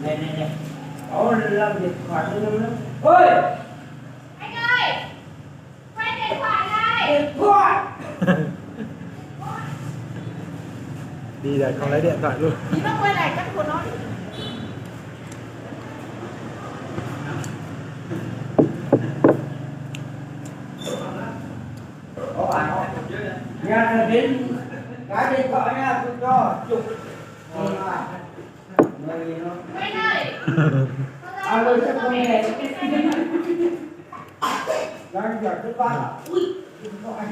Này, này, này. Ủa, làm điện thoại cho nó. Ôi! Anh ơi! Quay điện thoại này! Điện thoại! Đi rồi không lấy điện thoại luôn. Chị nó quay lại chắc của nó đi. Nhà thằng Đến cái điện thoại nha, tôi cho chụp. Alo, chắc không nghe. Đang giở cái bát. Ui, điện thoại.